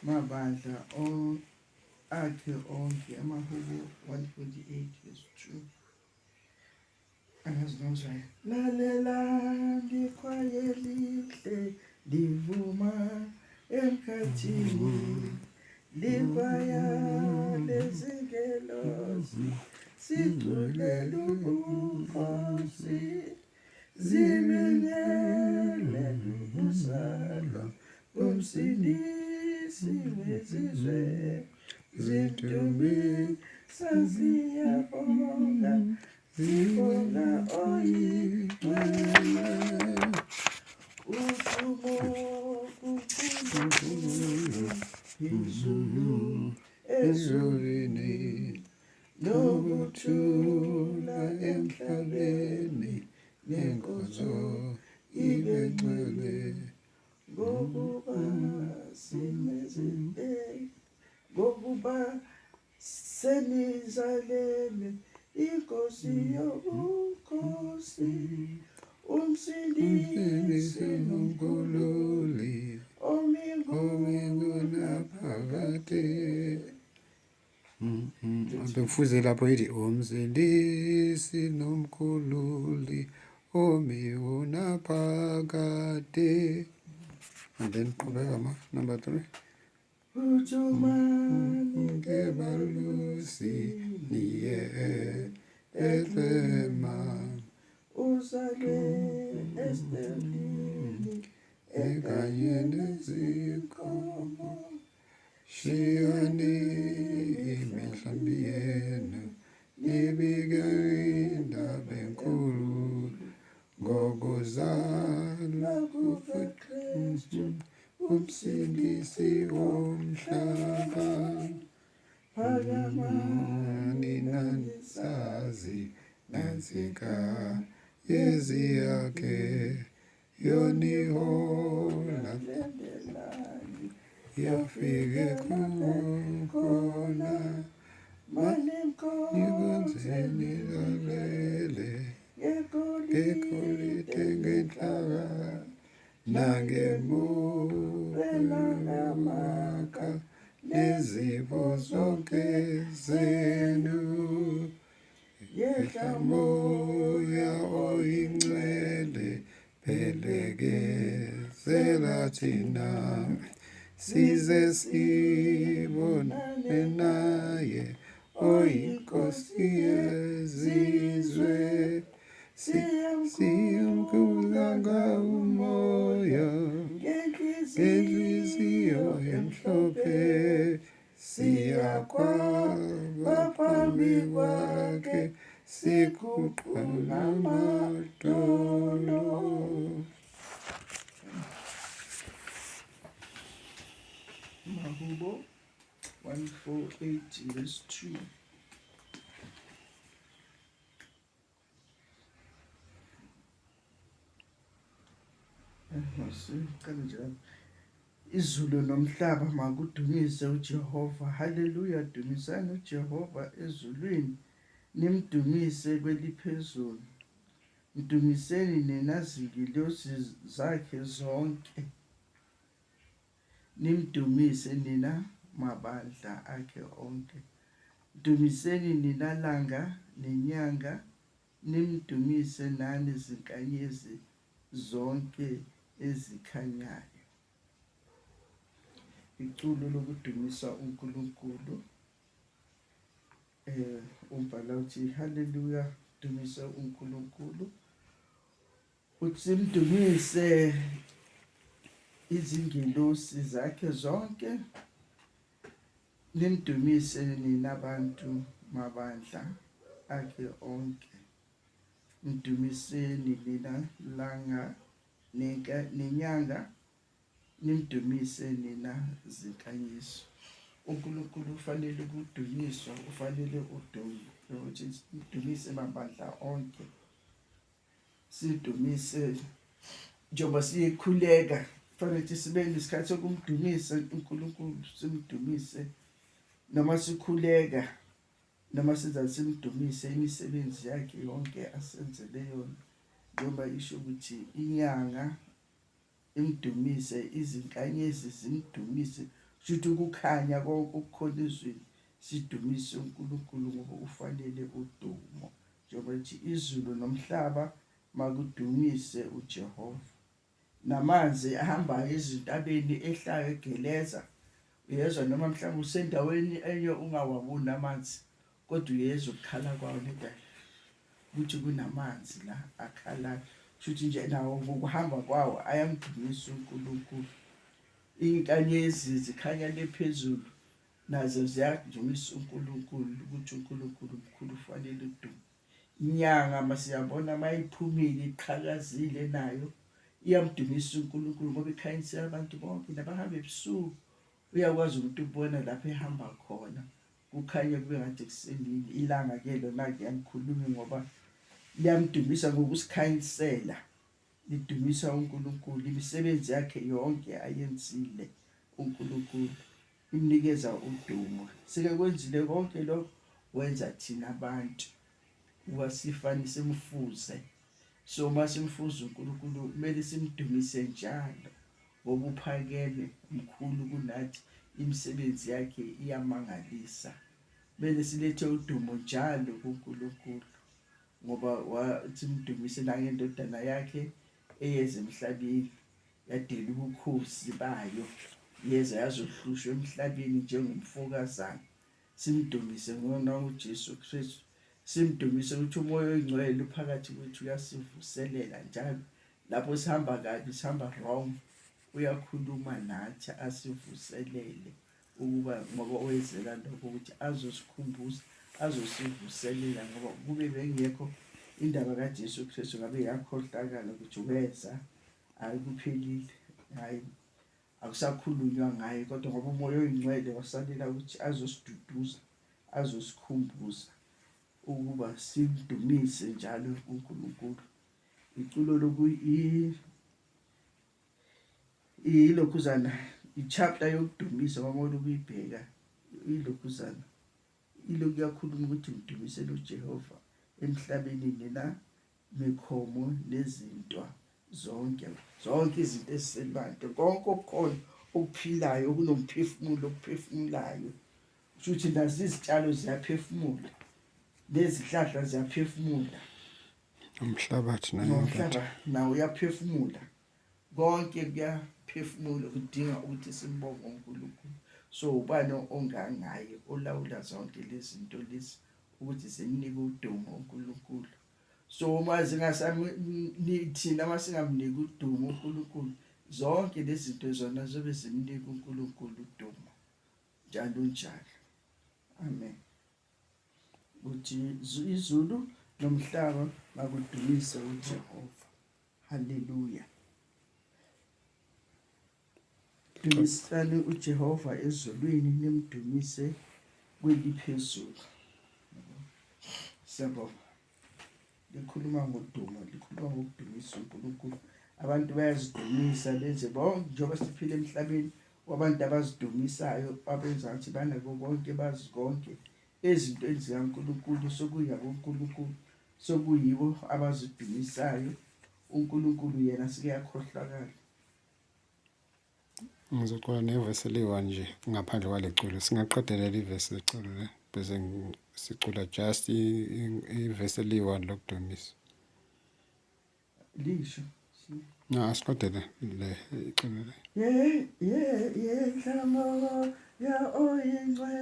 Mabandla akhe onke. Amahubo 148 verse 2. Angazi nozwayo. Lalelani ikhwaya elihle livuma emkhathini, likwaya lezingelosi siculela ubukhosi, zibingelele ukuzalwa komsindisi wezizwe, zidumisa ziyabonga, zibonga oyingcwele. Udumo kuNkulunkulu phezulu ezulwini, nokuthula emhlabeni, nenkonzo ibe ngcwele. Ngokuba simezile, ngokuba senizalelwe inkosi yobukhosi, umsindisi nomkhululi omi omi ngunaphakade. Bekufuze lapho ithi umsindisi nomkhululi omi unaphakade. And then qhubeka ma number 3. Uthumani ke balusi niye Bethlehem, uzalwe estelini ekanye nezinkomo, shiyani imihlambi yenu, nibike indaba enkulu ngokuzalwa kukaKristu umsindisi womhlaba. Phakamani nanisazi nansika yezi yakhe yonihola landelani yafike khona, manimkhonze nilalele ngegolide ngegolide ngenhlaka nangemure nangamaka nezipho zonke zenu. Yehla moya oyingcwele, phelekezela thina size sibonane naye oyinkosi yezizwe. Siyamkhula umoya ngenhliziyo emhlophe, siyakwaba phambi kwakhe siguqa ngamadolo. Mahubo 148 verse 2. Siqale nje. Izulu nomhlaba makudumise uJehova. Haleluya, dumisani uJehova ezulwini, nimdumise kweliphezulu. Mdumiseni nina zingilosi zakhe zonke. Nimdumise nina mabandla akhe onke. Mdumiseni nina langa nenyanga, nimdumise nani zinkanyezi zonke ezikhanyayo. Iculo lokudumisa uNkulunkulu. Umbhala uthi haleluya, dumisa uNkulunkulu. Uthi simdumise izingelosi zakhe zonke, nimdumise nina bantu mabandla akhe onke. Mdumiseni nina langa nenyanga, nimdumise nina zinkanyiso. uNkulunkulu ufanele ukudunyiswa, ufanele udumo, ukuthi simdumise mabandla onke, sidumise njengoba siyekhuleka. Kufanele ukuthi sibe nesikhathi sokumdumisa uNkulunkulu, simdumise noma sikhuleka noma senza, simdumise imisebenzi yakhe yonke asenzele yona, njengoba isho ukuthi inyanga imdumise, izinkanyezi zimdumise. Shuthi ukukhanya konke okukhona ezweni sidumise uNkulunkulu ngoba ufanele udumo. Njengoba lithi izulu nomhlaba makudumise uJehova. Namanzi ahambayo ezintabeni ehlayo egeleza, uyezwa noma mhlawumbe usendaweni enye ungawaboni amanzi kodwa uyezwa ukukhala kwawo nedala ukuthi kunamanzi la akhalayo. Shuthi nje nawo ngokuhamba kwawo ayamdumisa uNkulunkulu. Iy'nkanyezi zikhanya le phezulu nazo ziyadumisa uNkulunkulu ukuthi uNkulunkulu mkhulu ufanele udumo. Inyanga masiyabona mayiphumile iqhakazile nayo iyamdumisa uNkulunkulu ngoba ikhanyisela abantu bonke nabahamba ebusuku uyakwazi umuntu ukubona lapho ehamba khona kukhanye kube ngathi kusemini. Ilanga-ke lona-ke angikhulumi ngoba liyamdumisa ngokusikhanyisela lidumisa uNkulunkulu imisebenzi yakhe yonke ayenzile uNkulunkulu imnikeza udumo. Sike kwenzile konke lokho wenza thina abantu ukuba sifane simfuze. So uma simfuza uNkulunkulu kumele simdumise njalo ngoba uphakeme mkhulu kunathi, imisebenzi yakhe iyamangalisa. Kumele silethe udumo njalo kuNkulunkulu ngoba wathi simdumise nangendodana yakhe eyeza emhlabeni yadela ubukhosi bayo yeza yazohlushwa emhlabeni njengomfokazana. Simdumise ngona uJesu Kristu, simdumise ukuthi uMoya oyiNgcwele uphakathi kwethu uyasivuselela njalo lapho sihamba kabi, sihamba wrong, uyakhuluma nathi asivuselele ukuba ngoba wezela lokho ukuthi azosikhumbuza azosivuselela ngoba kube bengekho indaba kaJesu Kristu ngabe yakhohlakala ukuthi weza hayi kuphelile hayi akusakhulunywa ngaye kodwa ngoba uMoya oyiNgcwele wasalela ukuthi azosiduduza azosikhumbuza ukuba simdumise njalo uNkulunkulu. Iculo loku ilokhuzana i-chapter yokudumisa uma ukuyibheka ilokhuzana ilokhu yakhuluma ukuthi ngidumisele uJehova emhlabeni nina mikhomo nezintwa zonke zonke izinto eziselwandle konke okukhona okuphilayo okunomphefumulo okuphefumulayo kusho ukuthi nazo izitshalo ziyaphefumula nezihlahla ziyaphefumula umhlabathi nayo nomhlaba nawo uyaphefumula konke kuyaphefumula kudinga ukuthi simbonge uNkulunkulu. So ubani ongangaye olawula zonke lezi zinto lezi ukuthi zimnike udumo uNkulunkulu. So uma thina uma singamniki udumo uNkulunkulu zonke lezi zinto zona zobe zimnika uNkulunkulu udumo njalo njalo. Amen. Uthi izulu nomhlaba makudumise uJehova. Haleluya. Dumisani uJehova ezulwini nimdumise kweliphezulu. Siyabonga. Likhuluma ngodumo, likhuluma ngokudumisa uNkulunkulu. Abantu bayazidumisa benze bonke njengoba siphila emhlabeni wabantu abazidumisayo abenza ngathi banako konke bazi konke ezintweni zikaNkulunkulu sekuyakuNkulunkulu sekuyibo abazidumisayo uNkulunkulu yena sike yakhohlakala. Ngizocula nevesi eliyi-one nje ngaphandle kwale culo. Singaqedelela ivesi leculo le bese sicula just ivesi eliyi-one lokudumisa. Lisho. No, asiqedele le iculo le. Yeah, yeah, yeah, ya oyingcwele.